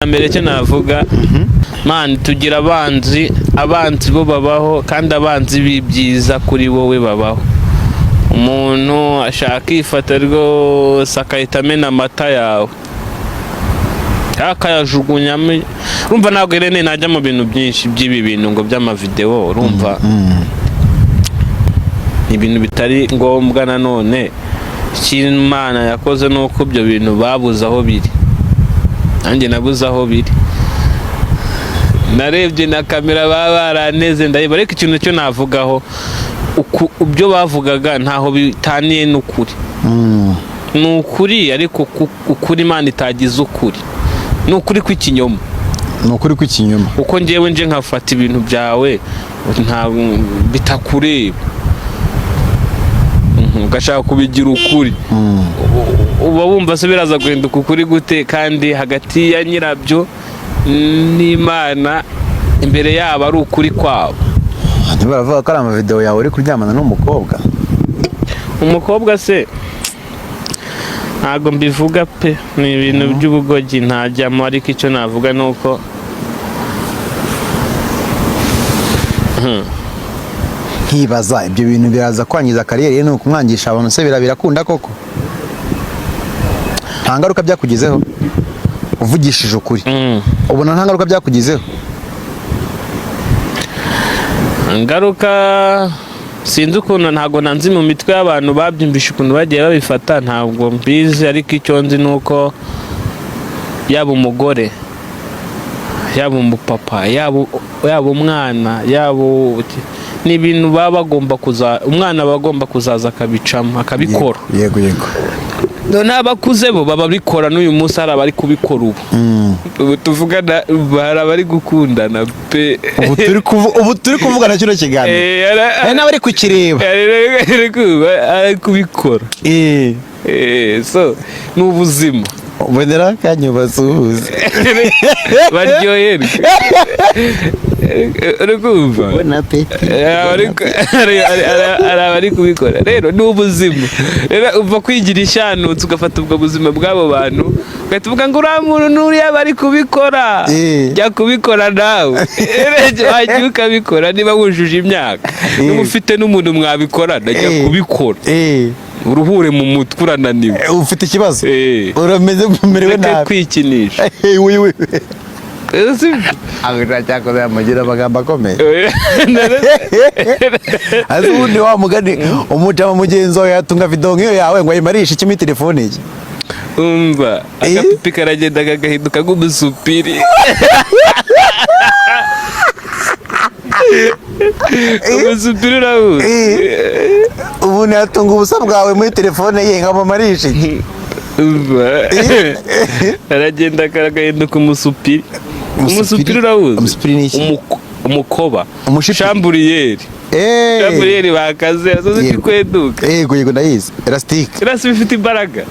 Mbere cyo navuga, man, tugira abanzi. Abanzi bo babaho, kandi abanzi b'ibyiza kuri wowe babaho. Umuntu ashaka kwifata rwose akahita amena amata yawe, akayajugunyamo. Urumva, ntabwo Irene najya mu bintu byinshi by'ibi bintu ngo by'amavidewo. Urumva, ni ibintu bitari ngombwa. Nanone icyo Imana yakoze ni uko ibyo bintu babuze aho biri, nanjye nabuze aho biri. Narebye na kamera baba baranteze ndayibona, ariko ikintu cyo navugaho, ibyo bavugaga ntaho bitaniye n'ukuri. Ni ukuri, ariko ukuri Imana itagize ukuri, ni ukuri kw'ikinyoma. Ni ukuri kw'ikinyoma. Kuko ngewe nje nkafata ibintu byawe nta bitakureba, ugashaka kubigira ukuri, uba wumva se biraza guhinduka ukuri gute, kandi hagati ya nyirabyo n'Imana imbere yabo ari ukuri kwabo? Baravuga ko ari amavidewo yawe uri kuryamana n'umukobwa. Umukobwa se ntabwo mbivuga pe, ni ibintu by'ubugoryi ntajyamo, ariko icyo navuga ni uko Nkibaza, ibyo bintu biraza kwangiza career ye? Ni ukumwangisha abantu se? Birakunda koko? Nta ngaruka byakugizeho, uvugishije ukuri? Ubona nta ngaruka byakugizeho? Ingaruka sinzi ukuntu, ntabwo nanzi mu mitwe y'abantu babyumvishe ukuntu bagiye babifata, ntabwo mbizi. Ariko icyo nzi ni uko yaba umugore, yaba umupapa, yaba umwana, yaba ni ibintu baba bagomba kuza, umwana aba agomba kuzaza akabicamo, akabikora. yego yego None abakuze bo baba babikora n'uyu munsi, hari abari kubikora ubu. Ubu tuvugana hari abari gukundana pe. Ubu turi kuvugana kino kiganiro, hari n'abari kukireba. Ari kubikora. So ni ubuzima. Ubonera akanya basuhuze. Baryoherwe, uri kumva? Bon appétit. Hari abari kubikora. Rero ni ubuzima. Rero uva kwigira ishanutse, ugafata ubwo buzima bw'abo bantu, ugahita uvuga ngo uriya muntu n'uriya bari kubikora, jya kubikora nawe. Wajya ukabikora niba wujuje imyaka, niba ufite n'umuntu mwabikorana, jya kubikora, uruhure mu mutwe, urananiwe. Ufite ikibazo, urameze, umerewe Ureke nabi. kwikinisha. Oui, oui. Si byo? Aho cyakoze yamugira amagambo akomeye. Azi ubundi wa mugani, umujama mugenzi wawe yatunga video nk'iyo yawe ngo ayimarishe iki muri telefone ye? Umva, agapipi karagenda kagahinduka nk'umusupiri. Umusupiri urawuzi? Umuntu yatunga ubusa bwawe muri telefone ye ngo amumarishe iki? Umva, aragenda kagahinduka umusupiri. Umusupiri urawuzi? Umusupiri ni iki? Umukoba. Umushipiri. Chambouriyeri. Chambouriyeri bakaze azoze kikweduka. Yego, ndayizi, elastique. Irasi bifite imbaraga.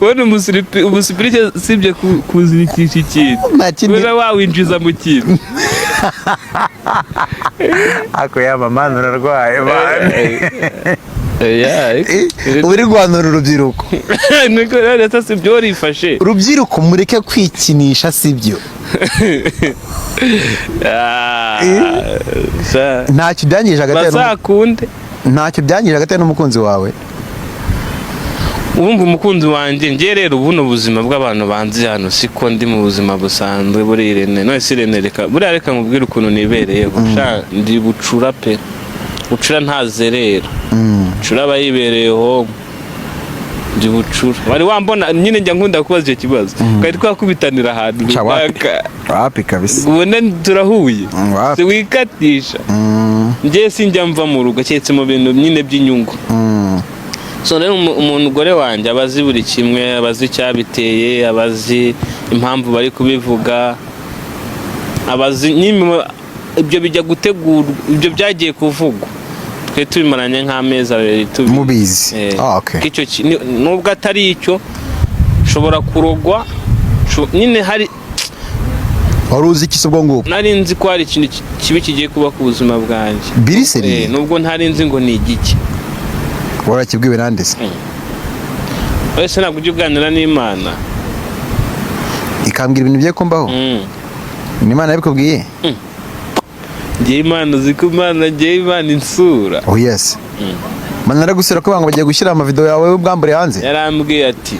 Ubona umusipiri usibye kuzirikisha ikintu, Nta kindi. ubona wawinjiza mu kintu. Ako yaba mani, urarwaye mani. Yeah. Uri guhanura urubyiruko. Niko rero, si byo warifashe. Urubyiruko, mureke kwikinisha, sibyo? Ah, sha. Ntacyo byangije hagati yawe Bazakunde. Ntacyo byangije hagati yawe n'umukunzi wawe? Urumva, umukunzi wanjye, njye rero buno buzima bw'abantu banzi hano siko ndi mu buzima busanzwe. Buri Irene, none si Irene, reka buriya, reka nkubwire ukuntu nibereye. Sha, ndi bucura pe, bucura ntazerera. Bucura aba yibereye home. Ndi bucura. Wari wambona nyine? Njya nkunda kubaza icyo kibazo, twari twakubitanira ahantu Sha, wapi. runaka? Wapi kabisa. Ubone turahuye. Wapi. Si wikatisha. Njye sinjya mva mu rugo keretse mu bintu nyine by'inyungu. So rero umugore wanjye aba azi buri kimwe, aba azi icyabiteye, aba azi impamvu bari kubivuga, aba azi nyine ibyo bijya gutegurwa, ibyo byagiye kuvugwa twe tubimaranye nk'amezi 2 tubizi. Mubizi. Ah, okay. Icyo nubwo atari icyo, nshobora kurogwa, nyine hari Wari uzi iki se ubwo ngubwo? Nari nzi ko hari ikintu kibi kigiye kuba ku buzima bwanjye. Biri sérieux? Nubwo ntari nzi ngo ni igiki. Warakibwiwe nande se? Wese ntabwo ujya uganira n'Imana? Ikambwira ibintu bigiye kumbaho? Mm. Ni Imana yabikubwiye? Ngewe Imana, uzi ko Imana, ngewe Imana insura. Oh yes, Imana yaragusura ko ngo bagiye gushyira amavideo yawe y'ubwambure hanze? Yarambwiye ati: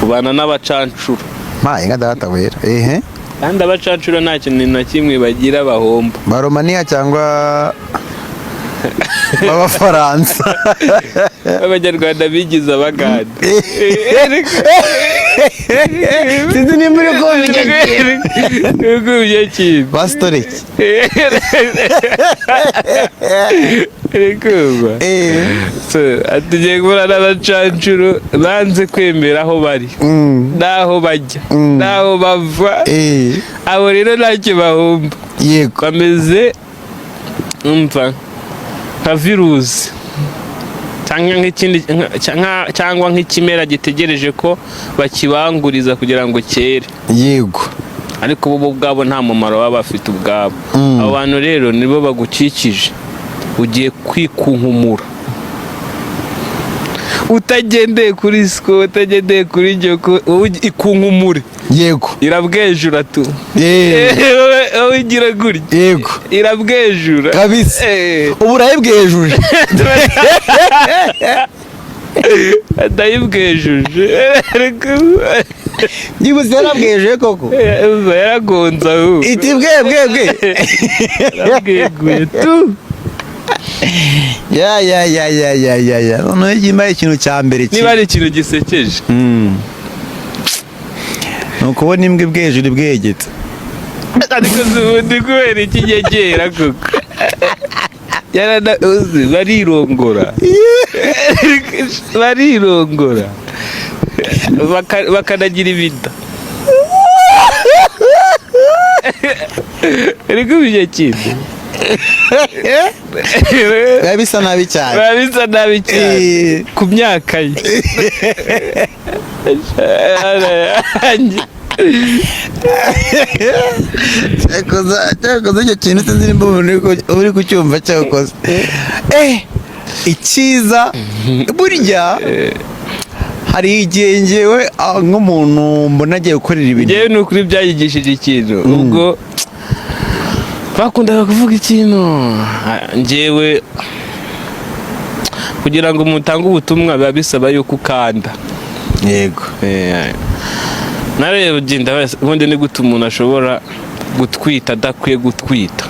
"Ubana n'abacancuro." Mpaye nka data wera, ehe. Kandi abacancuro nta kintu na kimwe bagira bahomba. Ba Romaniya cyangwa b'Abafaransa? Abanyarwanda bigize Abagande. Sinzi nimba uri kumva icyo kintu. Icyo kintu. Pasitoreki. Uri kumva? Eh. So, ati: "Tugiye guhura n'abacancuro banze kwemera aho bari n'aho bajya n'aho bava." Abo rero ntacyo bahomba. Bameze, umva, nka virusi cyangwa nk'ikindi cyangwa nk'ikimera gitegereje ko bakibanguriza kugira ngo cyere, ariko bo ubwabo nta mumaro baba bafite ubwabo. Abo bantu rero nibo bagukikije. Ugiye kwikunkumura utagendeye kuri siko, utagendeye kuri jyoko, wowe ikunkumure irabwejura tu. Wowe igira gutya, irabwejura. Kabisa. Ubu urayibwejuje. Ndayibwejuje. Byibuze yarabwejuje koko. Yaragonze ahubwo. Iti bwe bwe bwe. Yarabweguye tu. Ya ya ya ya ya ya ya, noneho nimba ikintu cya mbere Niba ari ikintu gisekeje, ni ukubona imbwa ibwejura ibwegetse. Ariko si ubundi kubera iki nyegera koko? Uzi, barirongora, barirongora, bakanagira ibida. Ariko ibyo kintu Biba bisa nabi cyane. Biba bisa nabi cyane ku myaka ye. Cyakoze icyo kintu sinzi nimba umuntu uri kucyumva. Cyakoze icyiza, burya hari igihe ngewe nk'umuntu mbona agiye gukorera ibintu. Njyewe ni ukuri byanyigishije ikintu. Ubwo bakundaga kuvuga ikintu, njyewe kugira ngo mutange ubutumwa biba bisaba yuko ukanda. Narebye ndabaza: ubundi ni gute umuntu ashobora gutwita adakwiye gutwita?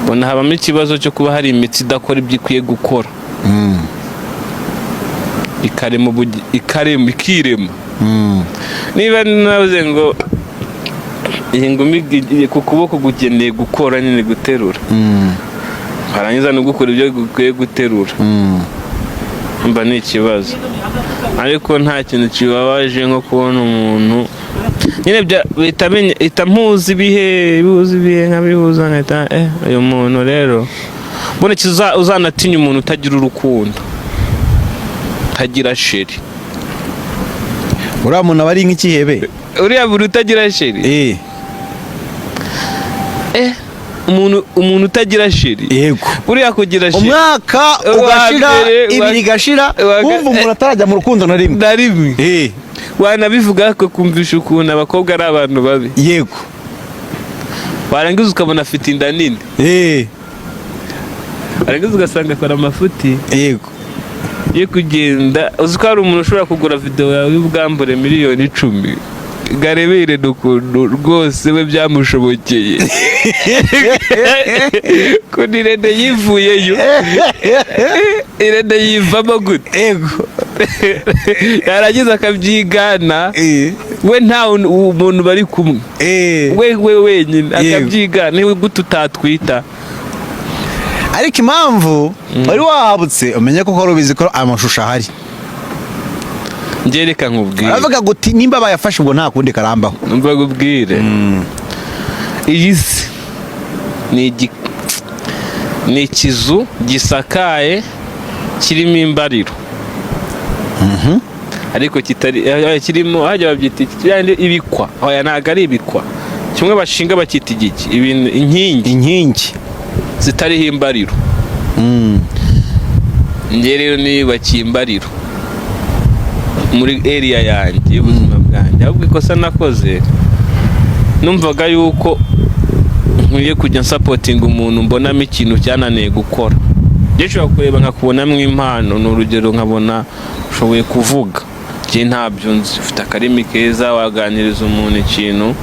Mbona habamo ikibazo cyo kuba hari imitsi idakora ibyo ikwiye gukora, ikarema ikarema, ikirema. Niba navuze ngo iyi ngumi ku kuboko gukeneye gukora nyine guterura, warangiza no gukora ibyo gukwiye guterura, mba ni ikibazo. Ariko nta kintu kibabaje nko kubona umuntu nyine bihita mpuza ibihe, bihuza ibihe, nkabihuza nkahita uyu muntu rero mbona uzanatinya umuntu utagira urukundo, utagira chérie. Uriya muntu aba ari nk'ikihebe. Uriya muntu utagira chérie, umuntu utagira chérie, buriya kugira chérie Umwaka Uwa ugashira, mbere, 2 igashira, wumva umuntu atarajya mu rukundo na rimwe. Na rimwe. Wanabivuga kumvisha ukuntu abakobwa ari abantu babi. Warangiza ukabona afite inda nini, warangiza ugasanga akora amafuti yo kugenda. Uzi ko hari umuntu ushobora kugura videwo yawe y'ubwambure miliyoni 10, garebere ukuntu rwose we byamushobokeye, ko Irene yivuyeyo, Irene yivamo gute? Yarangiza akabyigana. We nta muntu bari kumwe, we wenyine, akabyigana. Niwe gute utatwita? Ariko impamvu wari wahabutse, umenye ko wari ubizi ko amashusho ahari. Njye reka nkubwire. Aravuga ngo uti nimba bayafashe ubwo nta kundi karambaho. Numva nkubwire, iyi si ni ikizu gisakaye kirimo imbariro, ariko kitari kirimo hajya babyita iki? Byandi ibikwa. Oya, ntabwo ari ibikwa. Kimwe bashinga bakita igiki, ibintu inkingi. Inkingi. Zitariho imbariro. Njye rero niyubakiye imbariro muri area yanjye y'ubuzima bwanjye. Ahubwo ikosa nakoze, numvaga yuko nkwiye kujya nsupportinga umuntu mbonamo ikintu cyananiye gukora. Njye nshobora kureba nkakubonamo impano, ni urugero, nkabona ushoboye kuvuga, njye ntabyo nzi, ufite akarimi keza, waganiriza umuntu ikintu,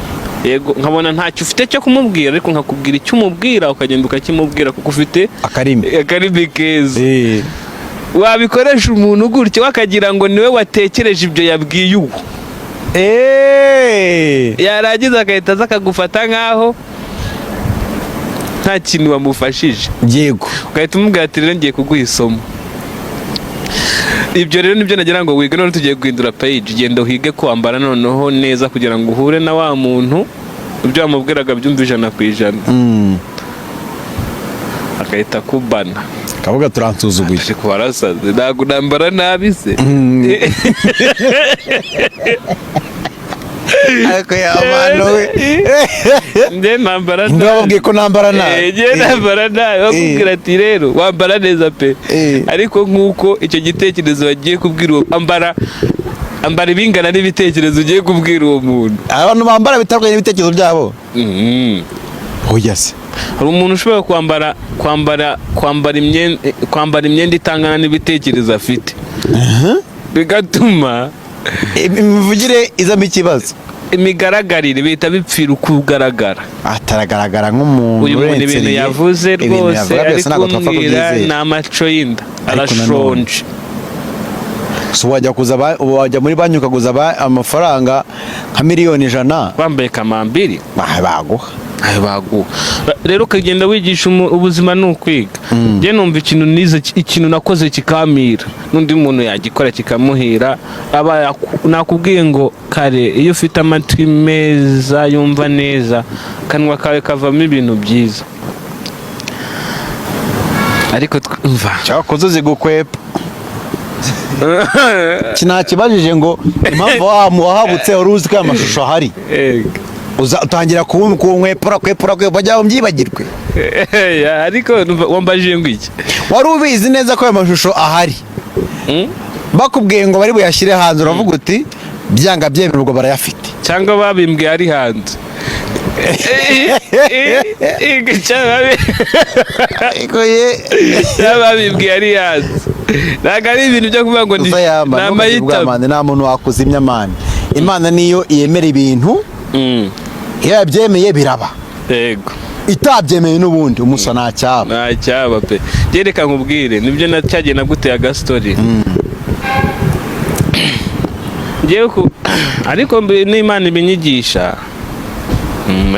yego, nkabona ntacyo ufite cyo kumubwira, ariko nkakubwira icyo umubwira, ukagenda ukakimubwira kuko ufite akarimi. Akarimi keza. Wabikoresha umuntu gutyo, wakagira ngo niwe watekereje ibyo yabwiye uwo. Yarangiza agahita aza akagufata nk'aho nta kintu wamufashije. Ugahita umubwira ati: "Rero ngiye kuguha isomo." Ibyo rero nibyo nagira ngo wige. None tugiye guhindura page, genda wige kwambara noneho neza kugira ngo uhure na wa muntu, ibyo wamubwiraga byumva 100%. Agahita akubana. Kavuga turansuzuguye. Ariko warasaze, ntabwo nambara nabi se? Ariko yamano we. Njye nambara Ninde wababwiye ko nambara nabi? Njye nambara nabi? Bakubwira ati: "Rero wambara neza pe." Ariko nk'uko icyo gitekerezo bagiye kubwira uwo, ambara ibingana n'ibitekerezo ugiye kubwira uwo muntu. Abantu bambara bitandukanye n'ibitekerezo byabo? Mhm. Oya se. Hari umuntu ushobora kwambara imyenda itangana n'ibitekerezo afite, bigatuma Imivugire izamo ikibazo. Imigaragarire bihita bipfira uko ugaragara. Ataragaragara nk'umuntu Uyu muntu ibintu urensereye. yavuze Ibintu rwose yavuga ari byose ntabwo twapfa kumbwira kubyizera. ni amaco y'inda. Ariko nanone- Arashonje. So wajya muri banki ukaguza amafaranga nka miliyoni 100? Wambaye kamambiri. Baguha. Ayo baguha rero, ukagenda wigisha ubuzima ni ukwiga. Njye numva ikintu nize, ikintu nakoze kikamira, n'undi muntu yagikora kikamuhira. Aba nakubwiye ngo kare, iyo ufite amatwi meza yumva neza, akanwa kawe kavamo ibintu byiza. Ariko umva. Cyakoze uzi gukwepa. Kinakibajije ngo impamvu wahabutse, wari uzi ko aya mashusho ahari? Ega. Uza utangira kunkwepura kwepura kwepa kugira ngo mbyibagirwe. Ariko numva wambajije ngo iki? Wari ubizi neza ko aya mashusho ahari? Bakubwiye ngo bari buyashyire hanze, uravuga uti byanga byemerwa barayafite. Cyangwa babimbwiye ari hanze. Ariko ye. Cyangwa babimbwiye ari hanze. Ntabwo ari ibintu byo kuvuga ngo ni Uza yamba ni ntukagire ubwoba. amahitamo. Mani, nta muntu wakuzimya, man. Imana niyo yemera ibintu. Iyo yabyemeye biraba. Itabyemeye n'ubundi umusa ntacyaba. Nta cyaba pe. Reka nkubwire, nibyo na cyagiye naguteye agastori ngewe ku ariko n'Imana ibinyigisha.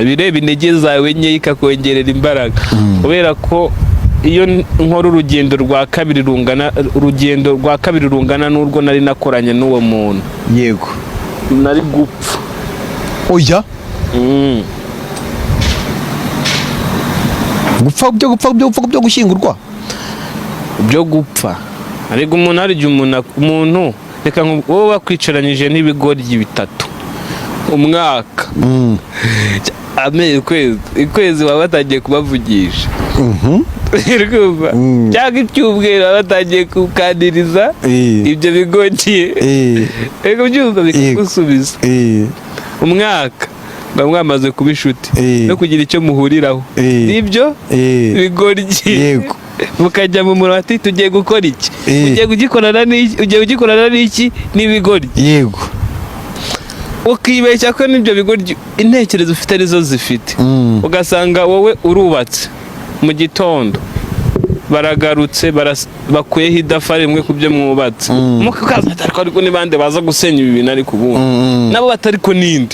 Ibireba intege zawe nke ikakongerera imbaraga, kubera ko iyo nkora urugendo rwa kabiri rungana n'urwo nari nakoranye n'uwo muntu, nari gupfa. Oya. Gupfa byo gupfa, byo gupfa, byo gushyingurwa? Byo gupfa. Ariko umuntu, hari igihe umuntu, reka wowe wakwicaranyije n'ibigoryi bitatu umwaka, amezi, ukwezi, baba batangiye kubavugisha. Uri kumva? Cyangwa icyumweru baba batangiye kuganiriza ibyo bigoryi. Ego, byumva bikagusubiza. Umwaka muba mwamaze kuba inshuti no kugira icyo muhuriraho nibyo bigoryi. Mukajya mu murongo ati: "Tugiye gukora iki?" Ugiye kugikorana n'iki? Ugiye kugikorana n'iki? N'ibigoryi. Ukibeshya ko n'ibyo bigoryi intekerezo ufite arizo zifite. Ugasanga wowe urubatse, mu gitondo baragarutse, bakuyeho idafari rimwe ku byo mwubatse, mukaza, ariko ni bande baza gusenya ibi bintu? Ariko ubundi nabo batari ko ninde?